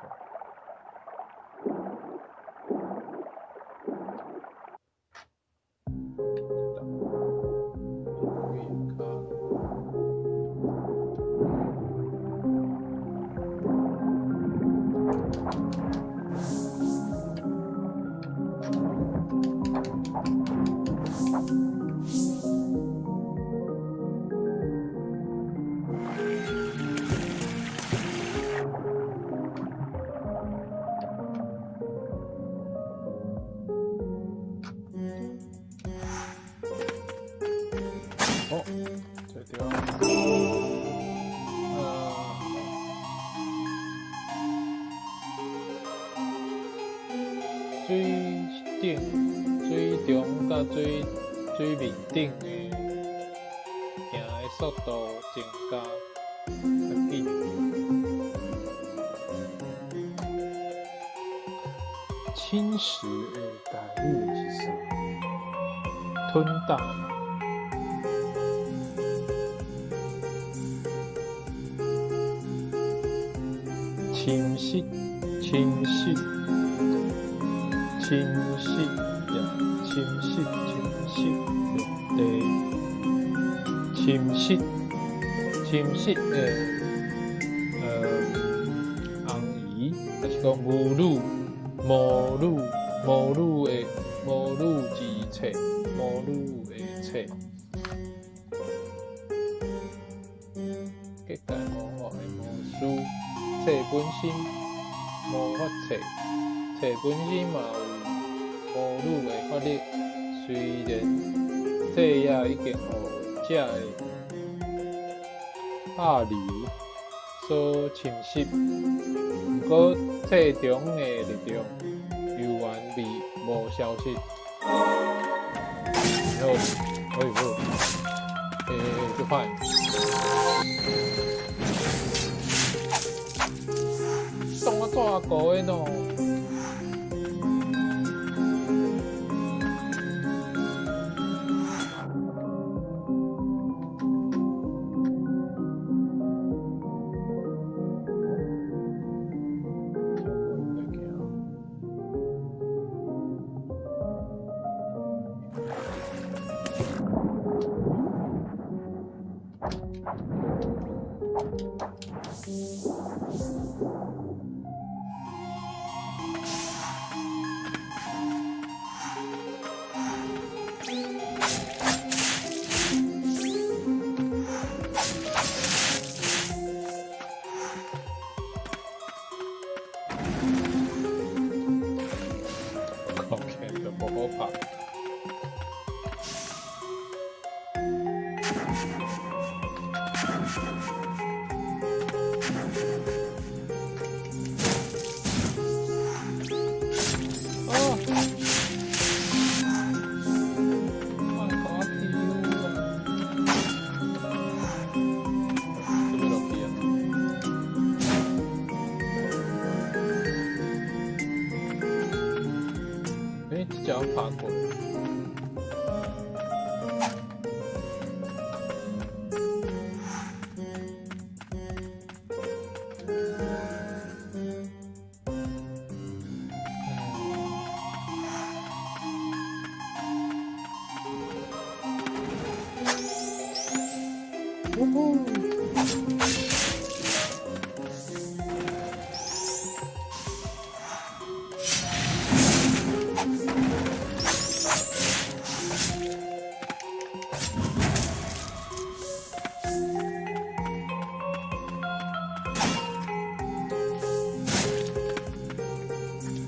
這搭，下跤。好，找著。水頂、水中佮水水面頂的行的速度增加較緊。侵蝕的台語是啥？吞大嘛？侵蝕，侵蝕，侵蝕呀！侵蝕，侵蝕陸地，侵蝕，侵蝕的，紅姨，抑是講母女，母女，母女的母女之冊，母女的冊。結界魔法的魔師，冊本身魔法冊，冊本身嘛有魔女的法力。雖然冊也已經予畫者的壓流所侵蝕，毋過冊中的力量猶原未無消失。好，哎呦，欸，這快！當我紙糊的喏。看起來就無好拍。哦！莫共我欺負啊！這欲落去啊！欸，這隻我拍過。嗯。嗚呼！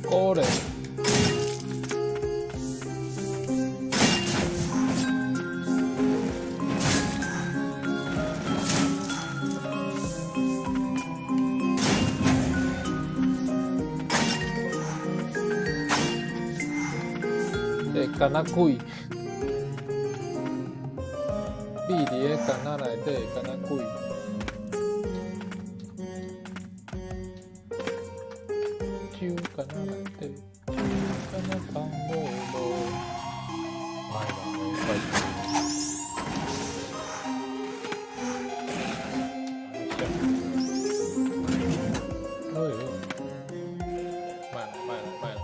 果然。這敢若鬼，秘佇咧矸仔內底，敢若鬼。酒矸仔內底，酒矸仔空落落。歹人的怪哎呦，賣來賣來賣來。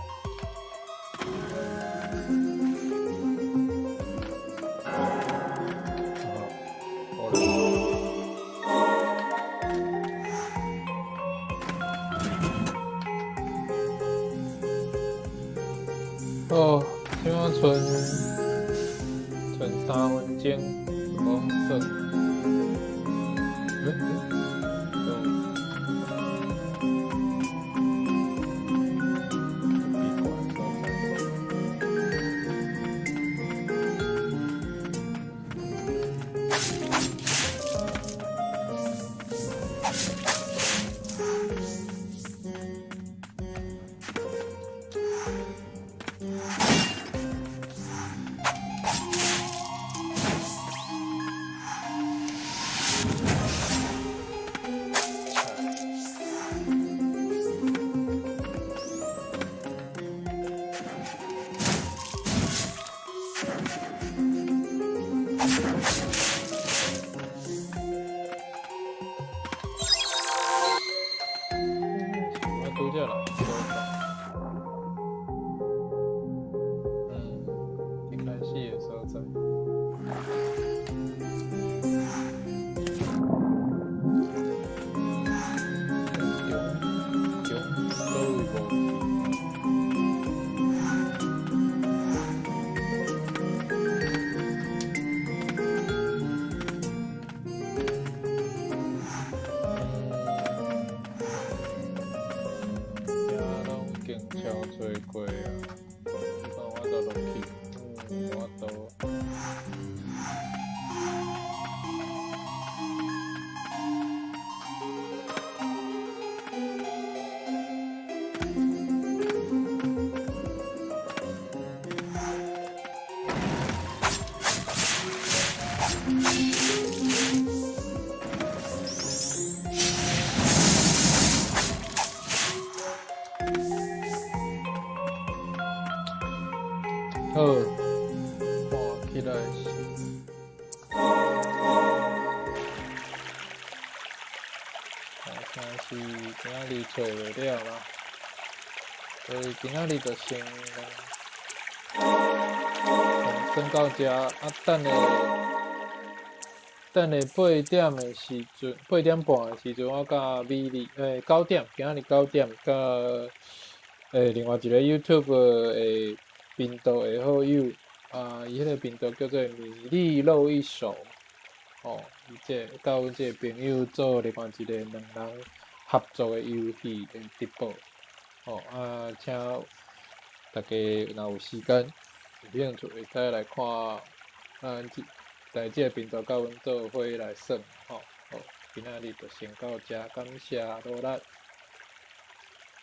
好嘞。哦，這馬賰賰3分鐘，就講算。欸欸，佗位？奇怪的所在。是我拄才來的所在。嗯，一開始的所在。中中佗位無去？嗯，遮攏已經超濟過啊！你看我都落去，嗯，無法度。好，看起來是，看是今仔日揣袂了啦，所以今仔日就先先到遮啊，等下等下八點的時陣，8點半的時陣，我佮美麗九點，今仔日九點，佮另外一个 YouTube 的頻道的好友，啊，伊彼个頻道叫做米粒露一手，吼，伊這個佮阮這个朋友做另外一个兩人合作的遊戲的直播，吼，啊，請大家若有時間有興趣會使來看，咱這來這个頻道佮阮做伙來耍，吼，好，今仔日就先到遮，感謝努力。